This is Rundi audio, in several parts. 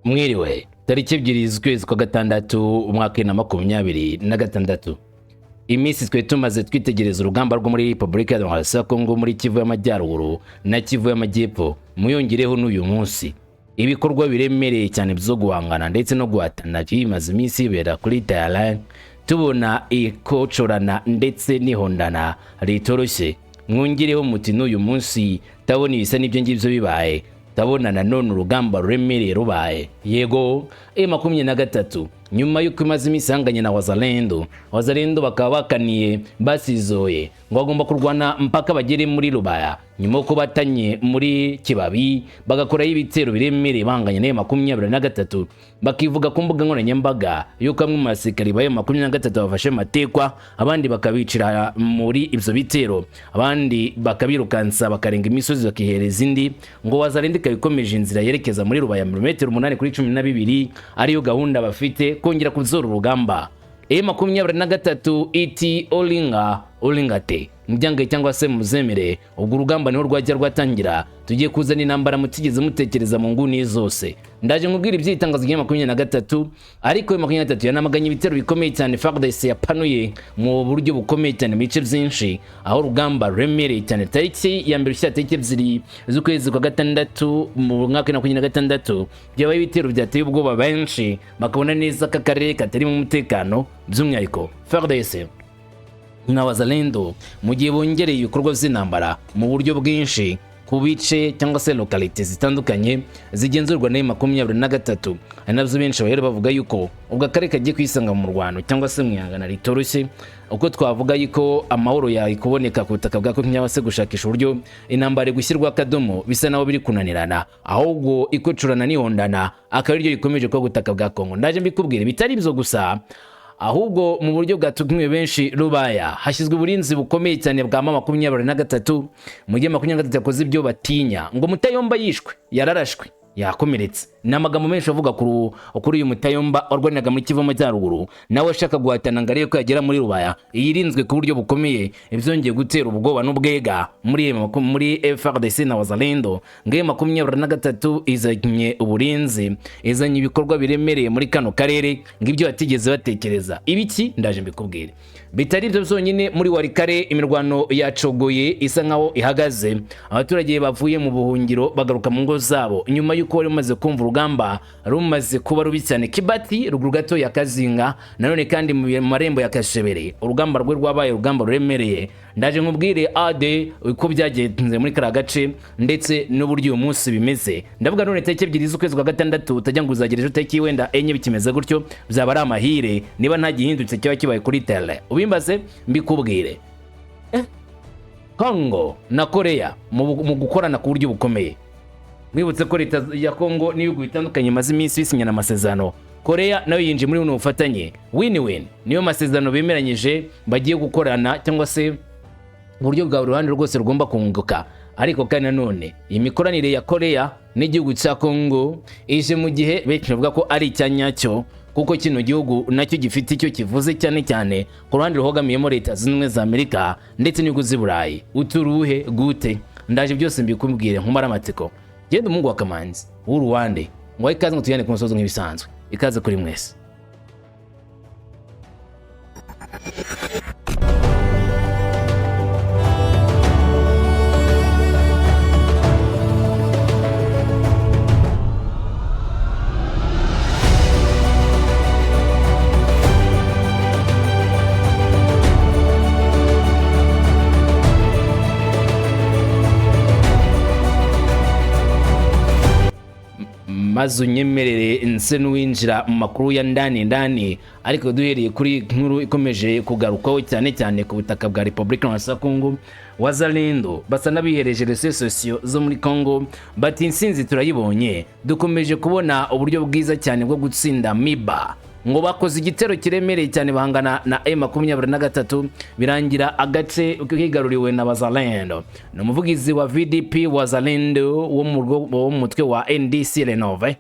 Mwiriwe. Tariki 2 z'ukwezi kwa gatandatu, umwaka 2026. Iminsi twe tumaze twitegereza urugamba rwo muri Repubulika ya Demokarasi ya Kongo, muri Kivu y'Amajyaruguru na Kivu y'Amajyepfo, muyongereho n'uyu munsi ibikorwa biremereye cyane byo guhangana ndetse no guhatana bimaze iminsi bibera kuri terrain, tubona ikocorana ndetse n'ihondana ritoroshye. Mwongereho muti n'uyu munsi tabona ibisa n'ibyo ngibyo bibaye, tabona nanone urugamba ruremereye rubaye. Yego, M23 nyuma y'uko imaze iminsi ihanganye na Wazalendo, Wazalendo bakaba bakaniye basizoye ngo bagomba kurwana mpaka bagere muri Rubaya, nyuma y'uko batanye muri Kibabi bagakoraho ibitero biremereye bahanganye na M23, bakivuga ku mbuga nkoranyambaga y'uko amwe mu basirikari ba M23 bafashe matekwa, abandi bakabicira muri ibyo bitero, abandi bakabirukansa bakarenga imisozi bakihereza indi, ngo Wazalendo ikaba ikomeje inzira yerekeza muri Rubaya, milimetero 8 kuri 12, ariyo gahunda bafite kongera kuzora urugamba. M23 iti olinga olingate, mubyange cyangwa se muzemere, ubwo urugamba niho rwajya rwatangira. Tugiye kuzana intambara mutigeze mutekereza mu nguni zose. Ndaje nkubwira iby'itangazo rya 23. Ariko 23 yanamaganye ibitero bikomeye cyane FARDC yapanuye mu buryo bukomeye cyane mu bice byinshi, aho urugamba ruremereye cyane. Tariki ya 1 ushyira tariki 2 z'ukwezi kwa gatandatu mu mwaka wa 2026, byabaye ibitero byateye ubwoba benshi, bakabona neza ko akarere katarimo umutekano, by'umwihariko FARDC na Wazalendo, mu gihe bongereye ibikorwa by'intambara mu buryo bwinshi ku bice cyangwa se localités zitandukanye zigenzurwa na 23. Ari nabyo benshi bahera bavuga yuko ubwo akarere kagiye kwisanga mu rwano cyangwa se mu ihangana ritoroshye, uko twavuga yuko amahoro yayi kuboneka ku butaka bwa Kongo cyangwa se gushakisha uburyo intambara gushyirwa akadomo bisa naho biri kunanirana, ahubwo ikocurana n'ihondana akaba ariryo rikomeje kuba butaka bwa Kongo. Ndaje mbikubwire. Bitari ibyo gusa, ahubwo mu buryo bwatumiwe benshi, Rubaya hashyizwe uburinzi bukomeye cyane bwa 23, mu gihe 23 yakoze ibyo batinya, ngo Mutayomba yishwe, yararashwe, yakomeretse. Ni amagambo menshi avuga kuri uyu Mutayomba warwaniraga muri Kivu Amajyaruguru, nawe ashaka guhatana ngo arebe ko yagera muri Rubaya yirinzwe ku buryo bukomeye. Ibyongeye gutera ubwoba n'ubwega muri FARDC na Wazalendo, ngo 23 izanye uburinzi, izanye ibikorwa biremereye muri kano karere, ngo ibyo batigeze batekereza. Ibiki? Ndaje mbikubwire. Bitari ibyo byonyine, muri Walikale imirwano yacogoye, isa nkaho ihagaze. Abaturage bavuye mu buhungiro bagaruka mu ngo zabo nyuma y'uko bari bamaze kumva urugamba rumaze kuba rubi cyane. Kibati, ruguru gato ya Kazinga, nanone kandi mu marembo ya Kashebere, urugamba rwe rwabaye urugamba ruremereye. Ndaje nkubwire ade uko byagenze muri kariya gace ndetse n'uburyo uyu munsi bimeze. Ndavuga none tariki 2 z'ukwezi kwa gatandatu, utajya ngo uzagera ejo tariki wenda 4 bikimeze gutyo, byaba ari amahire niba nta gihindutse kiba kibaye kuri terrain. Ubimbaze mbikubwire. Kongo na Korea mu gukorana ku buryo bukomeye. Mwibutse ko leta ya Kongo n'ibihugu bitandukanye imaze iminsi bisinyana amasezerano. Korea nayo yinjiye muri buno bufatanye, win-win, niyo masezerano bemeranyije bagiye gukorana, cyangwa se uburyo bwa buri ruhande rwose rugomba kunguka. Ariko kandi nanone iyi mikoranire ya Korea n'igihugu cya Kongo ije mu gihe benshi bavuga ko ari icya nyacyo, kuko kino gihugu nacyo gifite icyo kivuze, cyane cyane ku ruhande ruhogamiyemo Leta Zunze Ubumwe za Amerika ndetse n'ibihugu z'i Burayi. Uturuhe gute? Ndaje byose mbikubwire nkumara amatsiko. Genda umuhungu wa Kamanzi w'uruwande, ngo ikaze, ngo tujyane ku musozo nk'ibisanzwe. Ikaze kuri mwese. Maze unyemerere nse n'uwinjira mu makuru ya ndani ndani, ariko duhereye kuri nkuru ikomeje kugarukwaho cyane cyane ku butaka bwa Repubulika ya Kongo. Wazalendo basa n'abihereje réseaux sociaux zo muri Kongo, bati insinzi turayibonye, dukomeje kubona uburyo bwiza cyane bwo gutsinda Miba. Ngo bakoze igitero kiremereye cyane bahangana na M23, birangira agace kigaruriwe na Wazalendo. Ni umuvugizi wa VDP Wazalendo wo mu mutwe wa NDC Renove.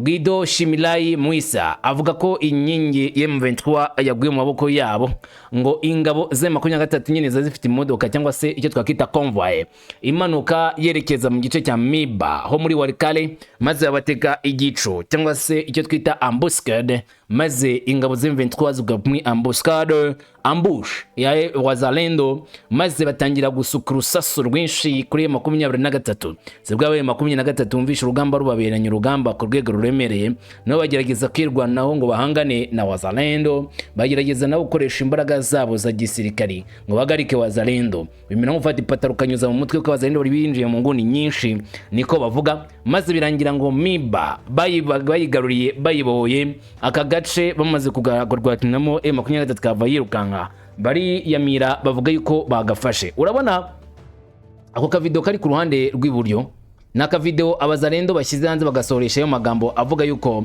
Guido Shimilai Mwisa avuga ko inkingi M23 yaguye mu maboko yabo, ngo ingabo za 23 nyine ziba zifite imodoka cyangwa se icyo twakwita convoy imanuka yerekeza mu gice cya Miba ho muri Walikale, maze babatega igico cyangwa se icyo twita embuscade, maze ingabo za M23 zigwa muri embuscade, ambush ya Wazalendo, maze batangira gusuka urusasu rwinshi kuri 23. Sibwo 23 bumvisha urugamba rubaberanye, urugamba ku rwego ruremereye, nabo bagerageza kwirwanaho ngo bahangane na Wazalendo, bagerageza nabo gukoresha imbaraga zabo za gisirikari ngo bahagarike Wazalendo. Bimera nko gufata ipataro ukanyuza mu mutwe, ko Wazalendo bari binjiye mu nguni nyinshi, niko bavuga. Maze birangira ngo Miba bayigaruriye, bayibohoye aka gace bamaze kugarwatinamo. M23 kava yirukanka, bariyamira, bavuga yuko bagafashe. Urabona ako kavideo kari ku ruhande rw'iburyo ni akavideo Abazalendo bashyize hanze, bagasohoresha ayo magambo avuga yuko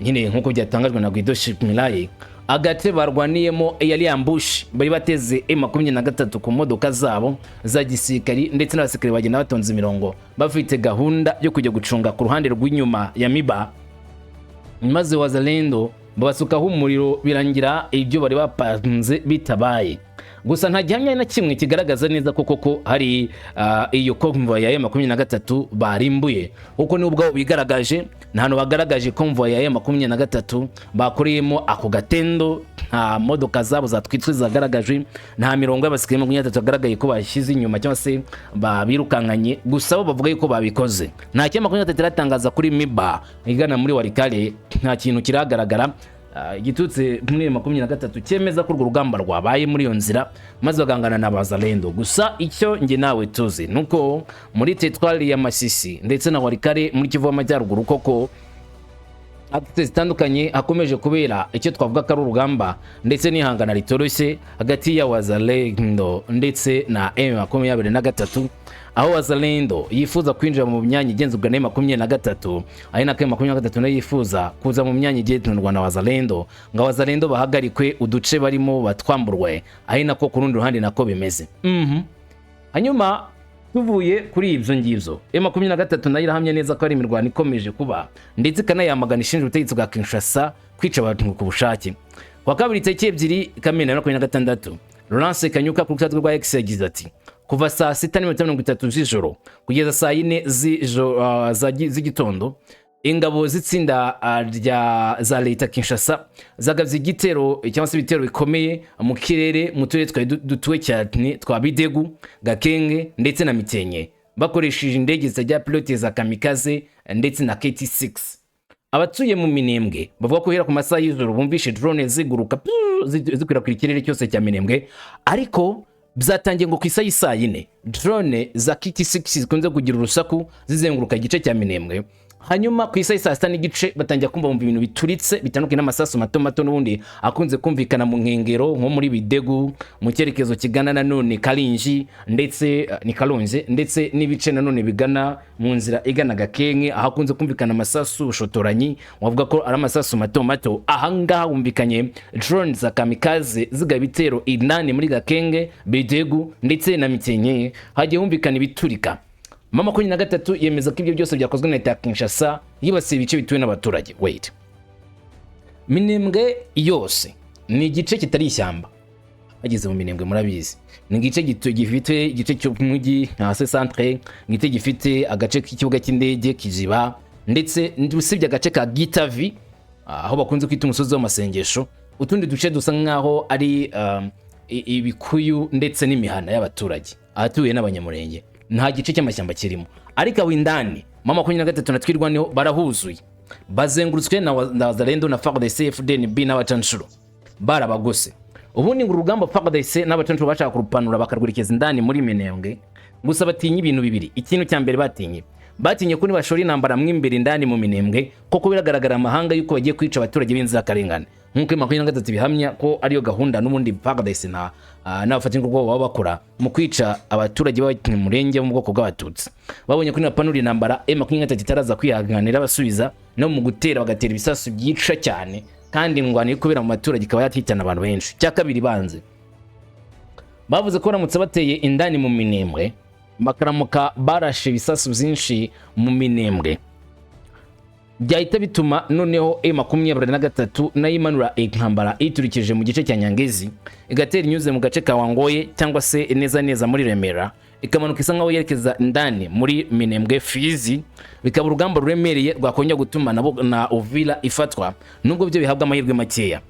nyine nk'uko byatangajwe na Guido Shimilaye, agace barwaniyemo yari ambush bari bateze M23 ku modoka zabo za gisirikari, ndetse n'abasirikari bagenda batonze imirongo bafite gahunda yo kujya gucunga ku ruhande rw'inyuma ya Miba, maze Wazalendo babasukaho umuriro, birangira ibyo bari bapanze bitabaye. Gusa nta gihamya na kimwe kigaragaza neza ko koko hari iyo convoy ya 23 barimbuye, kuko nubwo bigaragaje, nta hantu bagaragaje convoy ya 23 bakoreyemo ako gatendo. Nta modoka zabo zatwitswe zagaragajwe, nta mirongo y'abasirikare 23 yagaragaye ko bashyize inyuma cyangwa se babirukankanye. Gusa bo bavuga yuko babikoze. Nta cyo 23 iratangaza kuri Miba igana muri Walikale, nta kintu kiragaragara giturutse muri 23 cyemeza ko urwo rugamba rwabaye muri iyo nzira, maze bagangana na Bazalendo. Gusa icyo njye nawe tuzi nuko muri teritwari ya Masisi ndetse na Walikale muri Kivu y'Amajyaruguru, koko actes zitandukanye hakomeje kubera icyo twavuga ko ari urugamba ndetse n'ihangana ritoroshye hagati ya Wazalendo ndetse na M23, aho Wazalendo yifuza kwinjira mu myanya igenzurwa na M23, ari nako M23 nayo yifuza kuza mu myanya igenzurwa na Wazalendo, ngo Wazalendo bahagarikwe, uduce barimo batwamburwe, ari nako ku rundi ruhande nako bimeze. Hanyuma tuvuye kuri ibyo ngibyo, M23 nayo irahamya neza ko ari imirwano ikomeje kuba, ndetse ikanayamagana, ishinja ubutegetsi bwa Kinshasa kwica abantu ku bushake. Kwa kabiri tariki 2 Kamena 2026, Laurence Kanyuka ku rukuta rwa X yagize ati: "Kuva saa 6:30 z'ijoro kugeza saa 4 z'ijoro z'igitondo, ingabo z'itsinda rya za leta Kinshasa zagabye igitero cyangwa se ibitero bikomeye mu kirere mu turere twari dutuwe cyane twa Bidegu, Gakenge ndetse na Mikenke, bakoresheje indege zitagira pilote za kamikaze ndetse na KT6. Abatuye mu Minembwe bavuga ko guhera ku masaha y'ijoro bumvishe drone ziguruka, piu, zikwirakwira ikirere cyose cya Minembwe, ariko byatangiye ngo ku isaha y'isaa 4 drone za KT6 zikunze kugira urusaku zizenguruka igice cya Minembwe. Hanyuma ku isaha y'isaa 6:30 batangira kumva, bumva ibintu bituritse bitandukanye n'amasasu mato mato n'ubundi akunze kumvikana mu nkengero nko muri Bidegu, mu cyerekezo kigana nanone Karinji ndetse ni Kalonje, ndetse n'ibice nanone bigana mu nzira igana Gakenke, ahakunze kumvikana amasasu bushotoranyi, wavuga ko ari amasasu mato mato. Ahangaha humvikanye drone za kamikaze zigaba ibitero inani muri Gakenge, Bidegu ndetse na Mikenke, hagiye humvikana ibiturika. M23 yemeza ko ibyo byose byakozwe na leta ya Kinshasa yibasiye ibice bituwe n'abaturage." Wait, Minembwe yose ni igice kitari ishyamba. Bageze mu Minembwe murabizi, ni igice gifite igice cy'umujyi hasi centre, igice gifite agace k'ikibuga cy'indege Kiziba, ndetse usibye agace ka Gitavi aho bakunze kwita umusozi w'amasengesho, utundi duce dusa nkaho ari ibikuyu ndetse n'imihana y'abaturage ahatuye n'Abanyamurenge. Nta gice cy'amashyamba kirimo. Ariko aho indani M23 na Twirwaneho barahuzuye, bazengurutswe na Wazalendo na FARDC, FDNB n'abacanshuro barabagose. Ubundi ngo urugamba FARDC n'abacanshuro bashaka kurupanura bakarwerekeza indani muri Minembwe, gusa batinya ibintu bibiri. Ikintu cya mbere batinye ko nibashora intambara mo imbere indani mu Minembwe, koko biragaragara amahanga yuko bagiye kwica abaturage b'inzirakarengane, nk'uko 23 bihamya ko ariyo gahunda n'ubundi FARDC na n'abafatanyabikorwa baba bakora mu kwica abaturage b'Abanyamurenge bo mu bwoko bw'Abatutsi. Babonye ko nibapanura intambara, M23 itaraza kwihanganira abasubiza no mu gutera, bagatera ibisasu byica cyane, kandi ingwano iri kubera mu baturage ikaba yatitana abantu benshi. Cya kabiri banze, bavuze ko baramutse bateye indani mu Minembwe, bakaramuka barashe ibisasu byinshi mu Minembwe. Byahita bituma noneho M23 nayo imanura intambara iturikije mu gice cya Nyangezi, igatera inyuze mu gace ka Wangoye cyangwa se neza neza muri Remera, ikamanuka isa nkaho yerekeza ndani muri Minembwe, Fizi, bikaba urugamba ruremereye rwakongera gutuma nabo na Uvira ifatwa, nubwo byo bihabwa amahirwe makeya.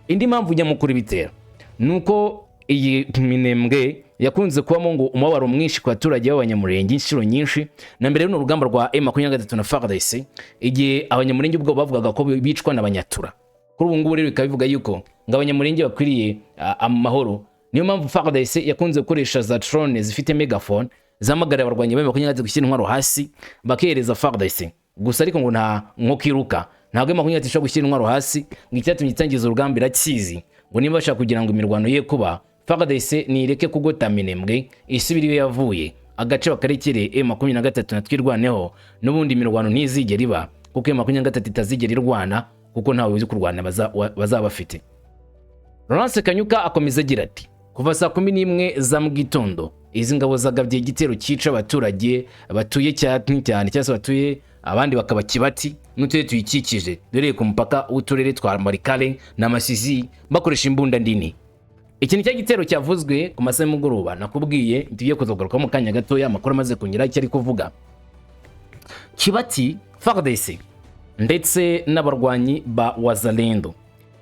Indi mpamvu nyamukuru ibitera ni uko iyi Minembwe yakunze kubamo ngo umubabaro mwinshi ku baturage b'Abanyamurenge inshuro nyinshi na mbere y'uno rugamba rwa M23 na FARDC, igihe Abanyamurenge ubwo bavugaga ko bicwa n'Abanyatura. Kuri ubu ngubu rero bikaba bivuga yuko ngo Abanyamurenge bakwiriye amahoro. Niyo mpamvu FARDC yakunze gukoresha za drone zifite megaphone zahamagarira abarwanyi ba M23 gushyira intwaro hasi bakihereza FARDC. Gusa ariko ngo nta nkoko iruka, ntabwo M23 ishobora gushyira intwaro hasi, ngo icyatumye itangiza urugamba irakizi. Ngo niba bashaka kugira ngo imirwano ye kuba, FARDC nireke kugota Minembwe, isubire iyo yavuye, agace bakarekere M23 na Twirwaneho. N'ubundi imirwano ntizigera iba, kuko M23 itazigera irwana, kuko ntawe uzi kurwana bazaba bafite. Laurence Kanyuka akomeza agira ati: "Kuva saa 11 za mu gitondo, izi ngabo zagabye igitero cyica abaturage batuye cyane cyane, cyangwa se batuye abandi bakaba Kibati n'uturere tuyikikije, duhereye ku mupaka w'uturere twa Walikale na Masisi, bakoresha imbunda ndini." Iki ni cyo gitero cyavuzwe ku masaha y'umugoroba nakubwiye tugiye kuza kugaruka mu kanya gatoya, amakuru amaze kongera icyo ari kuvuga. Kibati, FARDC ndetse n'abarwanyi ba Wazalendo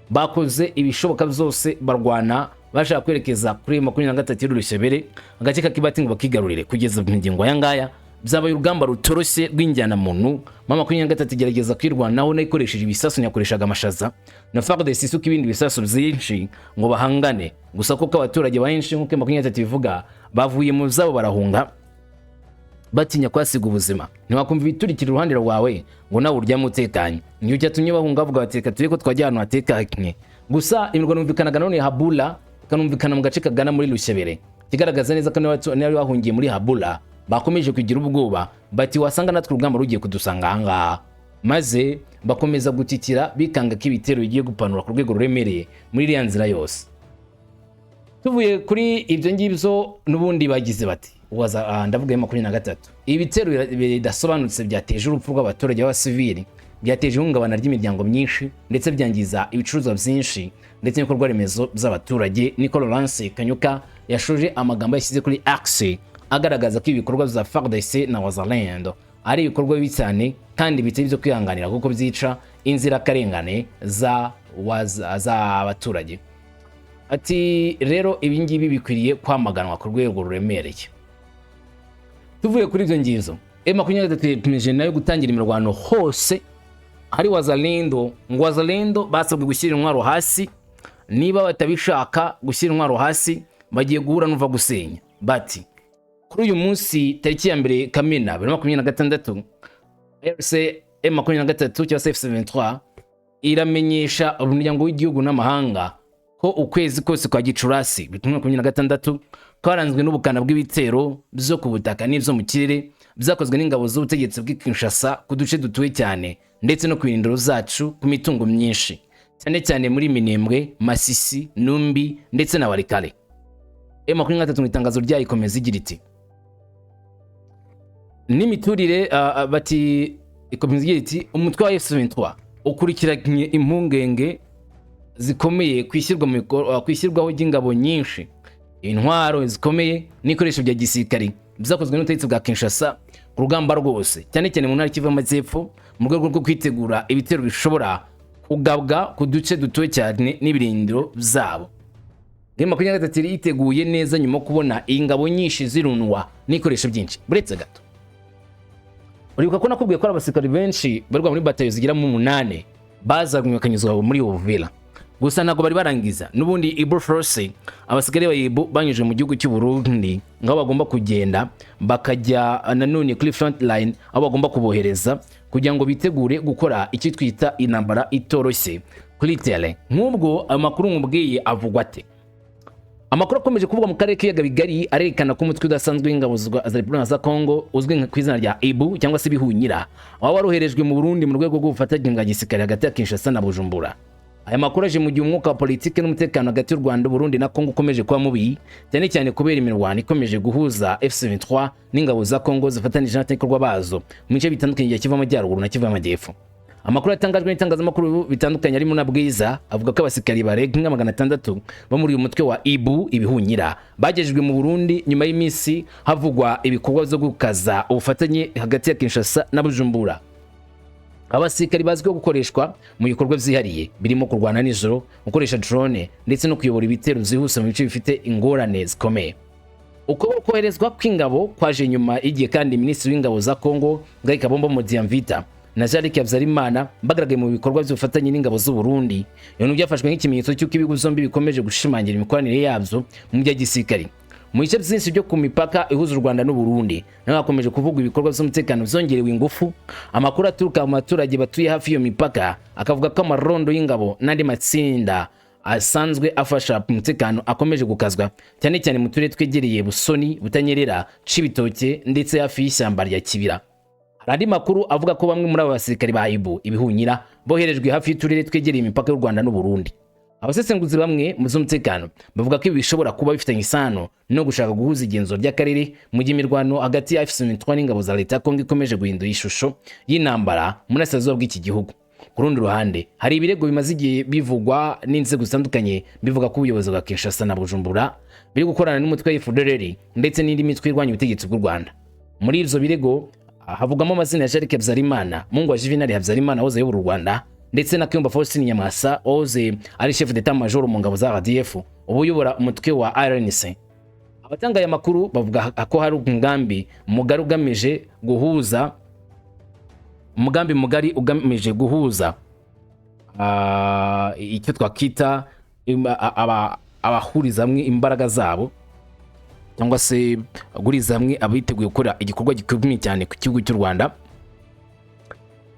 bakoze ibishoboka byose, barwana bashaka kwerekeza kuri 23 y'Urushebere, agace ka Kibati, ngo bakigarurire. Kugeza mu ngingo aya ngaya byabaye urugamba rutoroshye rw'injyanamuntu. M23 igerageza kwirwanaho nayo ikoresheje ibisasu, ntiyakoreshaga amashaza, na FARDC isuka ibindi bisasu byinshi ngo bahangane. Gusa kuko abaturage benshi, nk'uko 23 bivuga, bavuye mu zabo barahunga batinya kuhasiga ubuzima. Ntiwakumva ibiturikira iruhande rwawe ngo nawe uryame utekanye. Niyo cyatumye bahunga, bavuga bati: "Reka turebe ko twajya ahantu hatekanye." Gusa imirwano yumvikanaga none Habura, ikanumvikana mu gace kagana muri Rushyabere, ikigaragaza neza ko n'abari bahungiye muri Habura bakomeje kugira ubwoba, bati: "Wasanga natwe urugamba rugiye kudusanga ahangaha." Maze bakomeza gutitira, bikanga ko ibitero bigiye gupanura ku rwego ruremereye muri iriya nzira yose. Tuvuye kuri ibyo ngibyo, n'ubundi bagize bati waza, ndavuga ya 23, ibitero bidasobanutse byateje urupfu rw'abaturage b'abasivili, byateje ihungabana ry'imiryango myinshi, ndetse byangiza ibicuruzwa byinshi ndetse n'ibikorwa remezo by'abaturage. Niko Laurence Kanyuka yashoje amagambo yashyize kuri X, agaragaza ko ibikorwa bya FARDC na Wazalendo ari ibikorwa bibi cyane kandi bitari ibyo kwihanganira, kuko byica inzirakarengane z'abaturage. Ati: "Rero ibi ngibi bikwiriye kwamaganwa ku rwego ruremereye." Tuvuye kuri ibyo ngizo, M23 yemeje nayo gutangira imirwano hose hari Wazalendo. Ngo Wazalendo basabwe gushyira intwaro hasi, niba batabishaka gushyira intwaro hasi bagiye guhura n'uva gusenya. Bati: "Kuri uyu munsi tariki ya 1 Kamena 2026, RC M23 cyangwa se AFC M23 iramenyesha umuryango w'igihugu n'amahanga ko ukwezi kose kwa Gicurasi 2026 kwaranzwe n'ubukana bw'ibitero byo ku butaka n'ibyo mu kirere byakozwe n'ingabo z'ubutegetsi bw'i Kinshasa ku duce dutuwe cyane ndetse no ku birindiro zacu, ku mitungo myinshi, cyane cyane muri Minembwe, Masisi, Numbi ndetse na Walikale." M23 mu itangazo ryayo ikomeza igira iti n'imiturire, bati, ikomeza igira iti: "Umutwe wa AFC M23 ukurikiranye impungenge zikomeye ku ishyirwaho ry'ingabo nyinshi, intwaro zikomeye n'ibikoresho bya gisirikare byakozwe n'ubutegetsi bwa Kinshasa ku rugamba rwose, cyane cyane mu ntara Kivu y'Amajyepfo, mu rwego rwo kwitegura ibitero bishobora kugabwa ku duce dutuwe cyane n'ibirindiro byabo." M23 yari yiteguye neza nyuma yo kubona ingabo nyinshi zirunwa n'ibikoresho byinshi. Buretse gato, uribuka ko nakubwiye ko ari abasirikari benshi barwa muri batayo zigera mu 8 bazanywe bakanyuzwa muri Uvira. Gusa ntabwo bari barangiza. N'ubundi Ibu Force, abasirikare ba Ibu banyuze mu gihugu cy'u Burundi, ngaho bagomba kugenda bakajya nanone kuri front line, aho bagomba kubohereza kugira ngo bitegure gukora icyo twita intambara itoroshye kuri terrain. Nk'ubwo ayo makuru nkubwiye avugwa ate? Amakuru akomeje kuvugwa mu karere k'ibiyaga bigari arerekana ko umutwe udasanzwe w'ingabo za Repubulika za Congo uzwi ku izina rya Ibu cyangwa se Ibihunyira waba waroherejwe mu Burundi mu rwego rw'ubufatanye bwa gisirikare hagati ya Kinshasa na Bujumbura. Aya makuru aje mu gihe umwuka wa politiki n'umutekano hagati y'u Rwanda, Burundi na Congo ukomeje kuba mubi, cyane cyane kubera imirwano ikomeje guhuza AFC M23 n'ingabo za Congo zifatanije n'abafatanyabikorwa bazo mu bice bitandukanye bya Kivu y'Amajyaruguru na Kivu y'Amajyepfo. Amakuru yatangajwe n'itangazamakuru bitandukanye arimo na Bwiza avuga ko abasirikari barenga 600 bo muri uyu mutwe wa Ibu Ibihunyira bagejejwe mu Burundi nyuma y'iminsi havugwa ibikorwa byo gukaza ubufatanye hagati ya Kinshasa na Bujumbura. Abasirikari bazwiho gukoreshwa mu bikorwa byihariye birimo kurwana nijoro, gukoresha drone ndetse no kuyobora ibitero byihuse mu bice bifite ingorane zikomeye. Uko koherezwa kw'ingabo kwaje nyuma y'igihe kandi Minisitiri w'Ingabo za Congo, Guy Kabombo Mudiamvita, na Jean Luc Habyarimana bagaragaye mu bikorwa by'ubufatanye n'ingabo z'u Burundi, ibintu byafashwe nk'ikimenyetso cy'uko ibihugu byombi bikomeje gushimangira imikoranire yabyo mu bya gisirikari. Mu bice byinshi byo ku mipaka ihuza u Rwanda n'u Burundi naho hakomeje kuvugwa ibikorwa by'umutekano byongerewe ingufu. Amakuru aturuka mu baturage batuye hafi y'iyo mipaka akavuga ko amarondo y'ingabo n'andi matsinda asanzwe afasha umutekano akomeje gukazwa, cyane cyane mu turere twegereye Busoni, Butanyerera, Cibitoke ndetse hafi y'ishyamba rya Kibira. Hari andi makuru avuga ko bamwe muri aba basirikari ba Ibu Ibihunyira boherejwe hafi y'uturere twegereye imipaka y'u Rwanda n'u Burundi. Abasesenguzi bamwe mu z'umutekano bavuga ko ibi bishobora kuba bifitanye isano no gushaka guhuza igenzura ry'akarere, mu gihe imirwano hagati ya AFC n'ingabo za leta ya Kongo ikomeje guhindura ishusho y'intambara mu burasirazuba bw'iki gihugu. Ku rundi ruhande, hari ibirego bimaze igihe bivugwa n'inzego zitandukanye, bivuga ko ubuyobozi bwa Kinshasa na Bujumbura biri gukorana n'umutwe wa FDLR ndetse n'indi mitwe irwanya ubutegetsi bw'u Rwanda. Muri ibyo birego havugwamo amazina ya Jean Habyarimana, mungu wa Juvenal Habyarimana wahoze ayobora u Rwanda, ndetse na Kayumba Faustin Nyamwasa wahoze ari chef d'état major mu ngabo za RDF, ubu uyobora umutwe wa RNC. Abatanga aya makuru bavuga ko hari umugambi mugari ugamije guhuza icyo twakita abahuriza hamwe imbaraga zabo, cyangwa se guhuriza hamwe abiteguye gukora igikorwa gikomeye cyane ku gihugu cy'u Rwanda,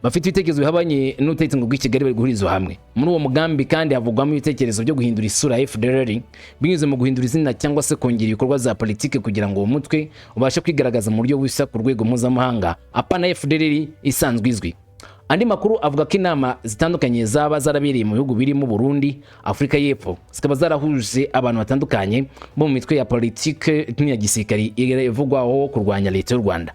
bafite ibitekerezo bihabanye n'ubutegetsi ngo bw'i Kigali, bari guhurizwa hamwe. Muri uwo mugambi kandi havugwamo ibitekerezo byo guhindura isura ya FDLR binyuze mu guhindura izina cyangwa se kongera ibikorwa za politike, kugira ngo uwo mutwe ubashe kwigaragaza mu buryo bushya ku rwego mpuzamahanga, apana FDLR isanzwe izwi. Andi makuru avuga ko inama zitandukanye zaba zarabereye mu bihugu birimo Burundi, Afurika y'Epfo, zikaba zarahuje abantu batandukanye bo mu mitwe ya politike n'iya gisirikari ivugwaho kurwanya leta y'u Rwanda.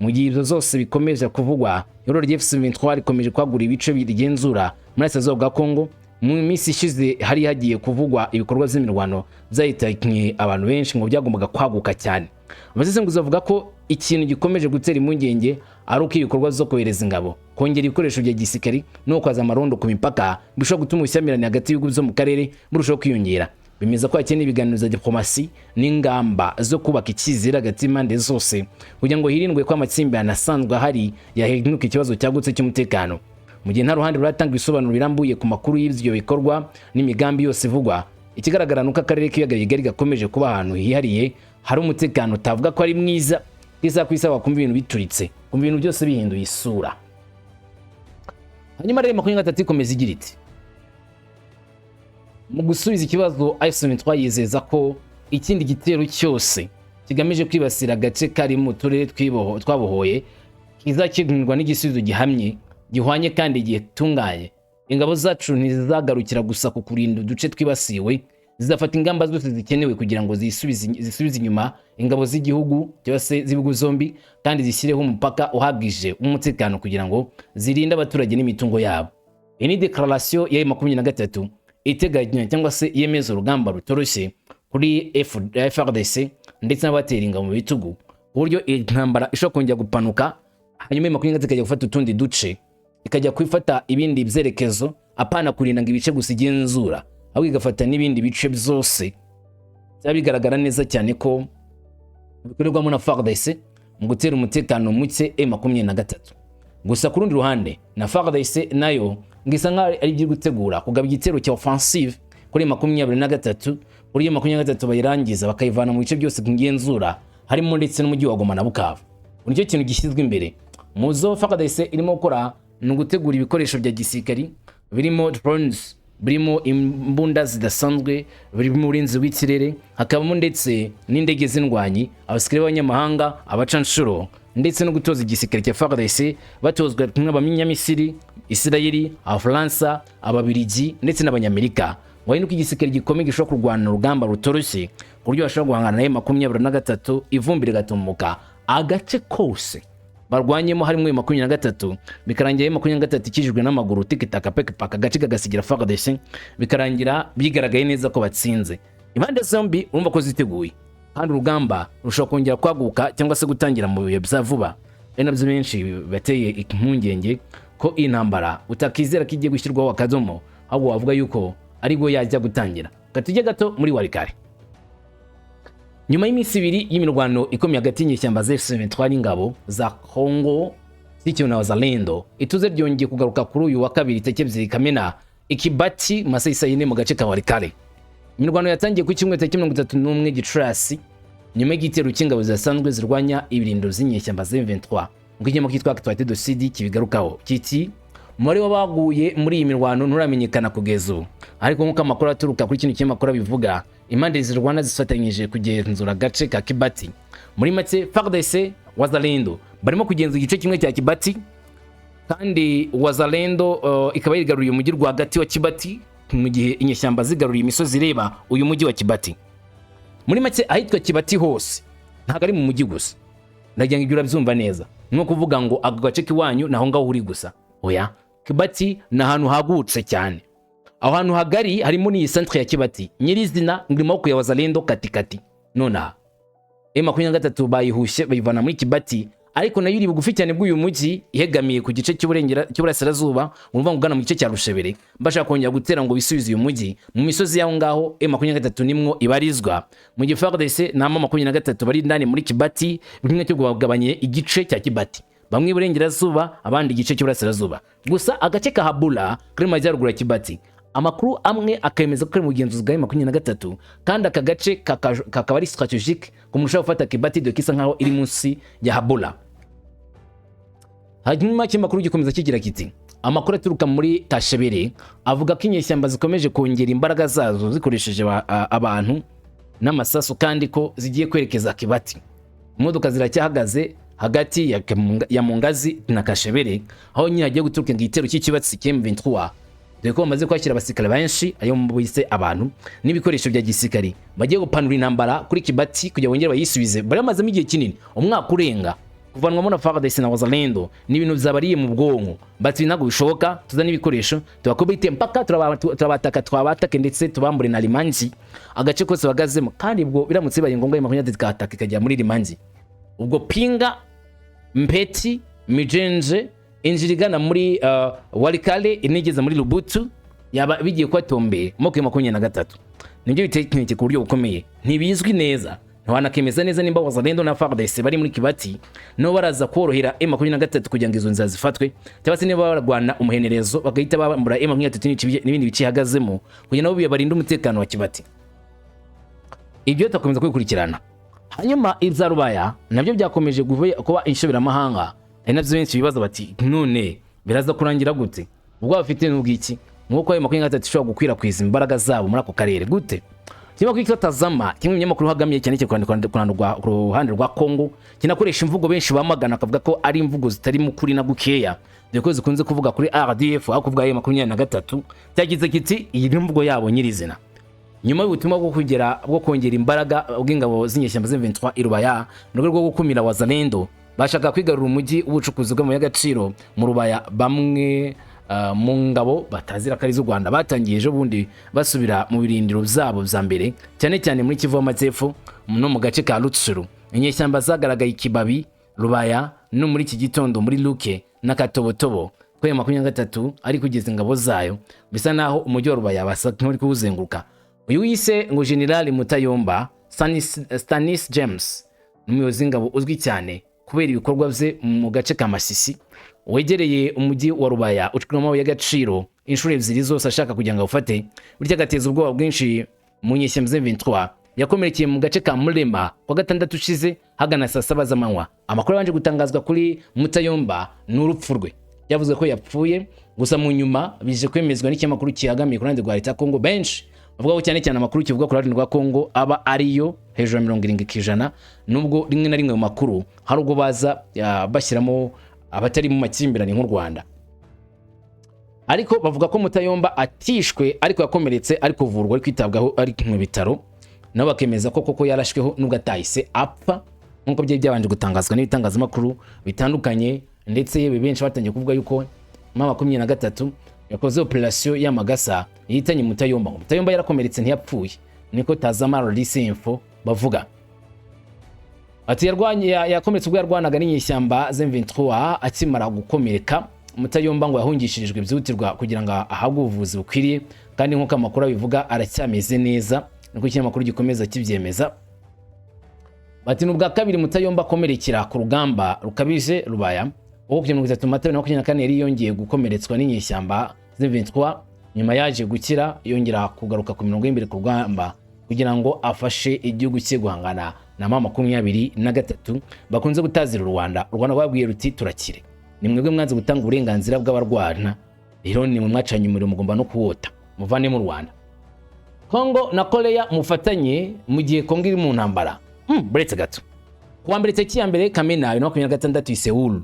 Mu gihe ibyo zose bikomeje kuvugwa, ihuriro rya M23 rikomeje kwagura ibice rigenzura muri Burasirazuba bwa Congo. Mu minsi ishize hari hagiye kuvugwa ibikorwa by'imirwano byahitanye abantu benshi, ngo byagombaga kwaguka cyane. Abasesenguzi bavuga ko ikintu gikomeje gutera impungenge ari uko ibikorwa byo kohereza ingabo, kongera ibikoresho bya gisirikari no gukaza amarondo ku mipaka bishobora gutuma ubushyamirane hagati y'ibihugu byo mu karere burushaho kwiyongera. Bemeza ko hakenewe ibiganiro bya diplomasi n'ingamba zo kubaka icyizere hagati y'impande zose, kugira ngo hirindwe ko amakimbirane asanzwe ahari yahinduka ikibazo cyagutse cy'umutekano. Mu gihe nta ruhande ruratanga ibisobanuro birambuye ku makuru y'ibyo bikorwa n'imigambi yose ivugwa, ikigaragara ni uko akarere k'ibiyaga bigari gakomeje kuba ahantu hihariye hari umutekano utavuga ko ari mwiza. Isaha ku isaha wakumva ibintu bituritse, kumva ibintu byose bihinduye isura. Hanyuma rero 23 ikomeza igira iti: "Mu gusubiza ikibazo, AFC yizeza ko ikindi gitero cyose kigamije kwibasira agace kari mu turere twabohoye kizakirwa n'igisubizo gihamye, gihwanye kandi gitunganye. Ingabo zacu ntizizagarukira gusa ku kurinda uduce twibasiwe, zizafata ingamba zose zikenewe kugira ngo zisubize inyuma ingabo z'igihugu cyangwa se z'ibihugu zombi, kandi zishyireho umupaka uhagije w'umutekano kugira ngo zirinde abaturage n'imitungo yabo." Iyi ni declaration ya 23 iteganya cyangwa se yemeza urugamba rutoroshye kuri FARDC ndetse n'abatera ingabo mu bitugu, ku buryo intambara ishobora kongera gupanuka, hanyuma 23 ikajya gufata utundi duce, ikajya kwifata ibindi byerekezo, apana kurinda ngo ibice gusa igenzura, ahubwo igafata n'ibindi bice byose. Byaba bigaragara neza cyane ko bikorerwamo na FARDC mu gutera umutekano muke M23. Gusa ku rundi ruhande, na FARDC nayo ngo isa nkaho ari ibyo gutegura kugaba igitero cya offensive kuri 23, kuri iyo 23 bayirangiza bakayivana mu bice byose ngenzura, harimo ndetse n'umujyi wa Goma na Bukavu. Nicyo kintu gishyizwe imbere mu zo FARDC irimo gukora, ni ugutegura ibikoresho bya gisirikari birimo drones, birimo imbunda zidasanzwe, birimo uburinzi bw'ikirere, hakabamo ndetse n'indege z'indwanyi, abasirikare b'abanyamahanga, abacanshuro, ndetse no gutoza igisirikare cya FARDC, batozwa n'abanyamisiri, Isirayeli, Abafaransa, Ababiligi ndetse n'Abanyamerika, ngo nuko igisirikare gikomeye gishobora kurwana urugamba rutoroshye, ku buryo bashobora guhangana na 23, ivumbi rigatumuka, agace kose Barwanyemo harimo M23, bikarangira M23 ikijijwe n'amaguru, tikitaka pekepaka, agace kagasigira FARDC, bikarangira bigaragaye neza ko batsinze. Impande zombi urumva ko ziteguye, kandi urugamba rushobora kongera kwaguka cyangwa se gutangira mu bihe bya vuba. Ari nabyo benshi bateye impungenge ko iyi ntambara utakizera ko igiye gushyirwaho akadomo, ahubwo wavuga yuko aribwo yajya gutangira. Katujye gato muri Walikale. Nyuma y'iminsi 2 y'imirwano ikomeye hagati y'inyeshyamba za M23 n'ingabo za Congo z'ikiyo na Wazalendo, ituze ryongeye kugaruka kuri uyu wa kabiri tariki 2 Kamena ikibati mu masaha 4 mu gace ka Walikale. Imirwano yatangiye ku cyumweru tariki 31 Gicurasi, nyuma y'igitero cy'ingabo zidasanzwe zirwanya ibirindiro z'inyeshyamba za M23, nk'uko ikinyamakuru cyitwa Actualité du Sud kibigarukaho kiti: "Umubare w'abaguye muri iyi mirwano nturamenyekana kugeza ubu, ariko nk'uko amakuru aturuka kuri kino kinyamakuru abivuga, impande zirwana zifatanyije kugenzura agace ka Kibati." Muri make, FARDC, Wazalendo barimo kugenzura igice kimwe cya Kibati, kandi Wazalendo ikaba yigaruriye umujyi rwagati wa Kibati, mu gihe inyeshyamba zigaruriye imisozi ireba uyu mujyi wa Kibati. Muri make, ahitwa Kibati hose, ntabwo ari mu mujyi gusa. Ndagira ngo ibyo urabyumva neza, ni nko kuvuga ngo ako gace k'iwanyu naho ngaho uri gusa. Oya, Kibati ni ahantu hagutse cyane. Aho hantu hagari harimo n'iyi centre ya Kibati nyirizina ngo maboko ya Wazalendo katikati. Nonaha M23 bayihushye bayivana muri Kibati, ariko nayo iri bugufi cyane bw'uyu mujyi, ihegamiye ku gice cy'uburasirazuba, urumva ngo ugana mu gice cya Rushebere. Bashaka kongera gutera ngo bisubize uyu mujyi mu misozi y'aho ngaho. M23 nimwo ibarizwa, mu gihe FARDC na M23 bari indani muri Kibati, bimwe cyo kugabanye igice cya Kibati, bamwe iburengerazuba, abandi igice cy'uburasirazuba. Gusa agace ka Habula kari mu majyaruguru ya Kibati, amakuru amwe akemeza ko kari mu bugenzuzi bwa M23, kandi aka gace kakaba ari stratégique ku muntu ushaka gufata Kibati, dore ko isa nkaho iri munsi ya Habula. Hanyuma ikinyamakuru gikomeza kigira kiti: "Amakuru aturuka muri Kashebere avuga ko inyeshyamba zikomeje kongera imbaraga zazo zikoresheje abantu n'amasasu, kandi ko zigiye kwerekeza Kibati. Imodoka ziracyahagaze hagati ya Mungazi na Kashebere, aho nyine hagiye guturuka igitero cy'ikibatsi cy'M23, dore ko bamaze kwakira abasirikare benshi, ayo bise abantu n'ibikoresho bya gisirikare, bagiye gupanura intambara kuri Kibati kugira bongere bayisubize. Bari bamazemo igihe kinini, umwaka urenga, kuvanwamo na FARDC na Wazalendo ni ibintu byabariye mu bwonko. Bati ntabwo bishoboka, tuzane ibikoresho tubakubite mpaka turabataka, twabatake ndetse tubambure na Limanji, agace kose bagazemo. Kandi ubwo biramutse bibaye ngombwa, M23 ikataka ikajya muri Limanji, ubwo Pinga, Mpeti, Mijenje, injira igana muri Walikale inigeze muri Lubutu, yaba bigiye kuba tombé moko ya 23. Nibyo bitekereje ku buryo bukomeye. Ntibizwi neza, ntiwanakemeza neza nimba Wazalendo na FARDC bari muri Kibati no baraza korohera M23 kugira ngo izo nzira zifatwe, cyangwa se niba barwana umuhenerezo bagahita bambura M23 n'ibindi bice ihagazemo, kugira nabo barinde umutekano wa Kibati. Ibyo turakomeza kubikurikirana. Hanyuma ibya Rubaya nabyo byakomeje kuba inshoberamahanga, ari nabyo benshi bibaza bati: none biraza kurangira gute? Ubwo bafite n'ubwiki nk'uko ayo 23 ishobora gukwirakwiza imbaraga zabo muri ako karere gute?" Ikinyamakuru cyitwa Tazama, kimwe mu binyamakuru hagamiye cyane cyane ku ruhande rwa Congo, kinakoresha imvugo benshi bamagana, akavuga ko ari imvugo zitari mu kuri na gukeya, dore ko zikunze kuvuga kuri RDF aho kuvuga ayo 23. Cyagize kiti: "Iyi ni imvugo yabo nyirizina. Nyuma y'ubutumwa bwo kugera bwo kongera imbaraga bw'ingabo z'inyeshyamba z'M23 i Rubaya mu rwego rwo gukumira Wazalendo bashaka kwigarura umujyi w'ubucukuzi bw'amabuye y'agaciro mu Rubaya, bamwe mu ngabo batazira ko ari iz'u Rwanda batangiye ejo bundi basubira mu birindiro byabo bya mbere, cyane cyane muri Kivu y'Amajyepfo no mu gace ka Rutsuru. Inyeshyamba zagaragaye i Kibabi, Rubaya no muri iki gitondo muri Luke na Katobotobo. Kuri 23 ari kugeza ingabo zayo, bisa naho umujyi wa Rubaya basa nk'uri kuwuzenguruka. Uyu wise ngo General Mutayomba Stanis James ni umuyobozi w'ingabo uzwi cyane kubera ibikorwa bye mu gace ka Masisi wegereye umujyi wa Rubaya ucukurwamo amabuye y'agaciro, inshuro ebyiri zose ashaka kugira ngo awufate, bityo agateza ubwoba bwinshi mu nyeshyamba z'M23. Yakomerekeye mu gace ka Murema kwa gatandatu ushize hagana saa 7 z'amanywa. Amakuru yabanje gutangazwa kuri Mutayomba ni urupfu rwe, yavuze ko yapfuye, gusa mu nyuma bije kwemezwa n'ikinyamakuru kihagamiye ku ruhande rwa leta ya Kongo. Benshi bavuga ko cyane cyane amakuru kivuga ku ruhande rwa Kongo aba ariyo hejuru ya 70%, nubwo rimwe na rimwe mu makuru hari ubwo baza bashyiramo abatari mu makimbirane nk'u Rwanda. Ariko bavuga ko Mutayomba atishwe, ariko yakomeretse, ari kuvurwa, ari kwitabwaho, ari mu bitaro. Nabo bakemeza ko koko yarashweho nubwo atahise apfa." Nk'uko byari byabanje gutangazwa n'ibitangazamakuru bitandukanye, ndetse yewe benshi batangiye kuvuga yuko M23 yakoze operation y'amagasa yitanye Mutayomba. Ngo Mutayomba yarakomeretse, ntiyapfuye, niko Tazama RDC Info bavuga. Ati yarwanye, yakomeretse ubwo yarwanaga n'inyeshyamba z'M23. Akimara gukomereka, Mutayomba ngo yahungishirijwe byihutirwa kugira ngo ahabwe ubuvuzi bukwiriye, kandi nk'uko amakuru abivuga aracyameze neza, niko ikinyamakuru gikomeza kibyemeza. Bati ni ubwa kabiri Mutayomba akomerekera ku rugamba rukabije Rubaya, kuko ku 30 Mata 2024 yari yongeye gukomeretswa n'inyeshyamba z'M23. Nyuma yaje gukira, yongera kugaruka ku mirongo y'imbere ku rugamba kugira ngo afashe igihugu cye guhangana na M23 bakunze gutazira u Rwanda. U Rwanda rwabwiye ruti: "Turakire, ni mwebwe mwanze gutanga uburenganzira bw'abarwana, rero ni mwe mwacanye umuriro, mugomba no kuwota, muvane mu Rwanda." Kongo na Korea mufatanye mu gihe Kongo iri mu ntambara. Buretse gato. Kuwa mbere, tariki ya 1 Kamena 2026, i Seoul,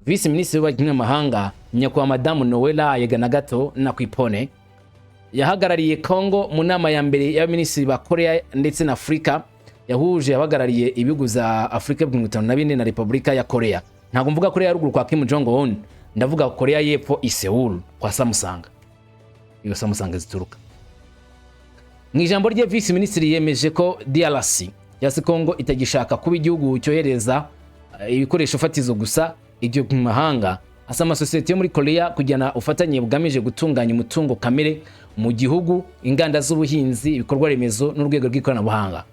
Visi Minisitiri w'Ububanyi n'Amahanga, Nyakubahwa Madamu Noella Yeganagato Nakwipone, yahagarariye Kongo mu nama ya mbere y'abaminisitiri ba Korea ndetse na Afurika, yahuje abahagarariye ibihugu za Afurika 54 na Repubulika ya Korea. Ntabwo mvuga Korea ya Ruguru kwa Kim Jong Un, ndavuga Korea y'Epfo i Seoul kwa Samsung, iyo Samsung zituruka. Mu ijambo rye, Visi Minisitiri yemeje ko DRC ya se Kongo itagishaka kuba igihugu cyohereza ibikoresho fatizo gusa ibyo mu mahanga. Asaba amasosiyete yo muri Korea kujyana ubufatanye bugamije gutunganya umutungo kamere mu gihugu, inganda z'ubuhinzi, ibikorwa remezo n'urwego rw'ikoranabuhanga.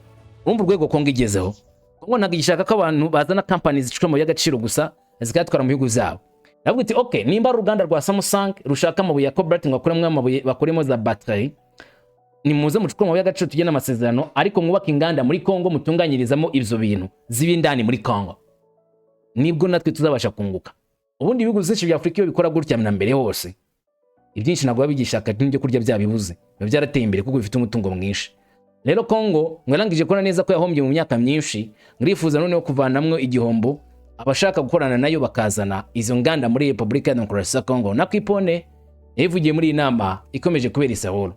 Urumva urwego Kongo igezeho. Kongo ntabwo igishaka ko abantu bazana kampani zicukura amabuye y'agaciro gusa zikayatwara mu bihugu byabo. Ndavuga iti: "Okay, nimba ari uruganda rwa Samsung rushaka amabuye ya cobalt ngo bakuremo amabuye, bakuremo za battery, nimuze mucukure amabuye y'agaciro, tugene amasezerano, ariko mwubake inganda muri Kongo mutunganyirizamo ibyo bintu z'ibindani muri Kongo, nibwo natwe tuzabasha kunguka." Ubundi ibihugu byinshi bya Afurika iyo bikora gutya na mbere hose, ibyinshi ntabwo biba bigishaka n'ibyo kurya byabibuze, biba byarateye imbere kuko bifite umutungo mwinshi. Rero Kongo mwarangije kubona neza ko yahombye mu myaka myinshi, murifuza noneho kuvanamwo igihombo, abashaka gukorana nayo bakazana izo nganda muri Repubulika ya Demokarasi ya Kongo. Na Kwipone yabivugiye muri iyi nama ikomeje kubera i Seoul.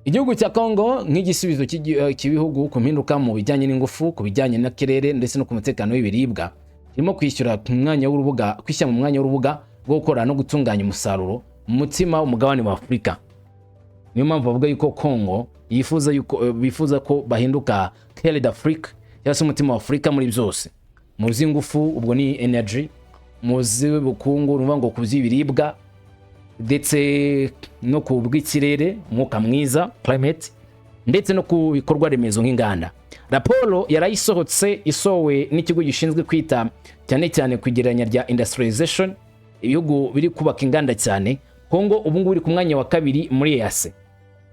Igihugu cya Kongo nk'igisubizo cy'ibihugu ku mpinduka mu bijyanye n'ingufu, ku bijyanye n'ikirere ndetse no ku mutekano w'ibiribwa, kirimo kwishyura ku mwanya w'urubuga, kwishyira mu mwanya w'urubuga rwo gukora no gutunganya umusaruro mu mutima w'umugabane wa Afurika. Niyo mpamvu bavuga yuko Kongo yifuza yuko bifuza ko bahinduka Cœur d'Afrique, cyangwa se umutima wa Afurika muri byose: mu by'ingufu, ubwo ni energy, mu by'ubukungu, ni ukuvuga ngo ku by'ibiribwa, ndetse no ku bw'ikirere, umwuka mwiza, climate, ndetse no ku bikorwa remezo nk'inganda. Raporo yarayisohotse, isohowe n'ikigo gishinzwe kwita cyane cyane ku igereranya rya industrialization, ibihugu biri kubaka inganda cyane. Kongo ubu ngubu iri ku mwanya wa kabiri muri EAC,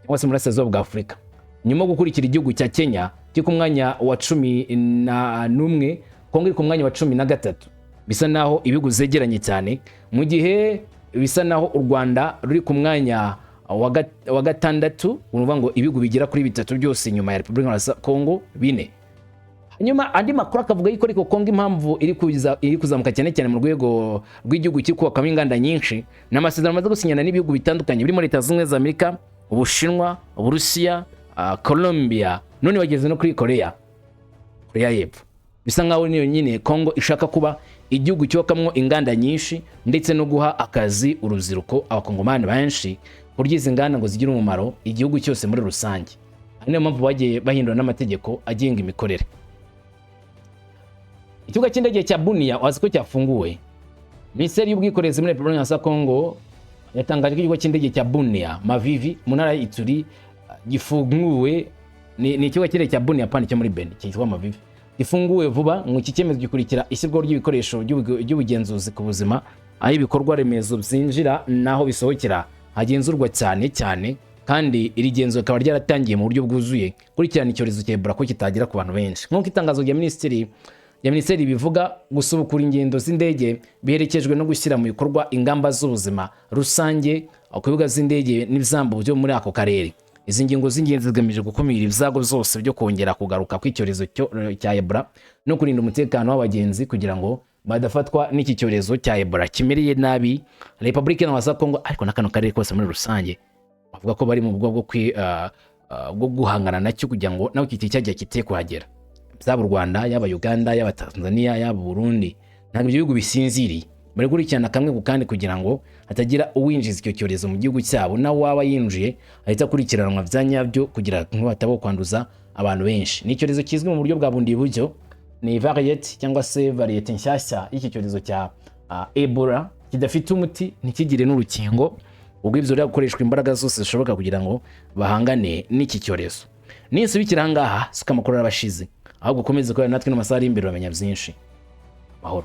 cyangwa se muri Burasirazuba bwa Afurika, nyuma yo gukurikira igihugu cya Kenya kiri ku mwanya wa 11. Kongo iri ku mwanya wa 13, bisa naho ibihugu zegeranye cyane, mu gihe bisa naho u Rwanda ruri ku mwanya wa gatandatu. Urumva ngo ibihugu bigera kuri bitatu byose nyuma ya Repubulika ya Kongo bine. Hanyuma andi makuru akavuga yuko ariko Kongo impamvu iri kuzamuka cyane cyane mu rwego rw'igihugu kiri kubakamo inganda nyinshi ni amasezerano amaze gusinyana n'ibihugu bitandukanye birimo Leta Zunze Ubumwe za Amerika, Ubushinwa, Uburusiya, Colombia, none bageze no kuri Korea y'Epfo. Bisa nkaho niyo nyine Kongo ishaka kuba igihugu cyubakamwo inganda nyinshi ndetse no guha akazi urubyiruko, abakongomani benshi, ku buryo izi nganda ngo zigire umumaro igihugu cyose muri rusange. Ari niyo mpamvu bagiye bahindura n'amategeko agenga imikorere. Ikibuga cy'indege cya Bunia wazi ko cyafunguwe. Minisiteri y'Ubwikorezi muri Repubulika ya Kongo yatangaje ko ikibuga cy'indege cya Bunia Mavivi mu ntara ya Ituri gifunguwe. Ni ikibuga cy'indege cya Bunia pani cyo muri Beni cyitwa Mavivi, gifunguwe vuba. Ngo iki cyemezo gikurikira ishyirwaho ry'ibikoresho by'ubugenzuzi ku buzima, aho ibikorwa remezo byinjira n'aho bisohokera hagenzurwa cyane cyane, kandi iri genzura rikaba ryaratangiye mu buryo bwuzuye kurikirana icyorezo cya Ebola ko kitagera ku bantu benshi. Nk'uko itangazo rya minisiteri bivuga, gusubukura ingendo z'indege biherekejwe no gushyira mu bikorwa ingamba z'ubuzima rusange ku bibuga z'indege n'ibyambu byo muri ako karere. Izi ngingo z'ingenzi zigamije gukumira ibyago byose byo kongera kugaruka kw'icyorezo cya Ebola no kurinda umutekano w'abagenzi kugira ngo badafatwa n'iki cyorezo cya Ebola kimereye nabi Repubulika ya Kongo, ariko na kano karere kose muri rusange. Bavuga ko bari mu bwo bwo guhangana nacyo kugira ngo nawe kiti cyajya kite kuhagera. Byaba u Rwanda, yaba Uganda, yaba Tanzania, yaba Burundi, ntabwo ibyo bihugu bisinziriye. Bari gukurikirana kamwe ku kandi kugira ngo hatagira uwinjiza icyo cyorezo mu gihugu cyabo, nawe waba yinjiye ahita akurikiranwa bya nyabyo kugira ngo hatabaho kwanduza abantu benshi. Ni icyorezo kizwi mu buryo bwa bundi buryo, ni variant cyangwa se variété nshyashya y'iki cyorezo cya Ebola kidafite umuti, ntikigire n'urukingo. Ubwo ibyo rero gukoreshwa imbaraga zose zishoboka kugira ngo bahangane n'iki cyorezo. Ninsubikira ahangaha, suka amakuru arabashize, ahubwo ukomeze kubera natwe n'amasaha ari imbere, uramenya byinshi. Mahoro.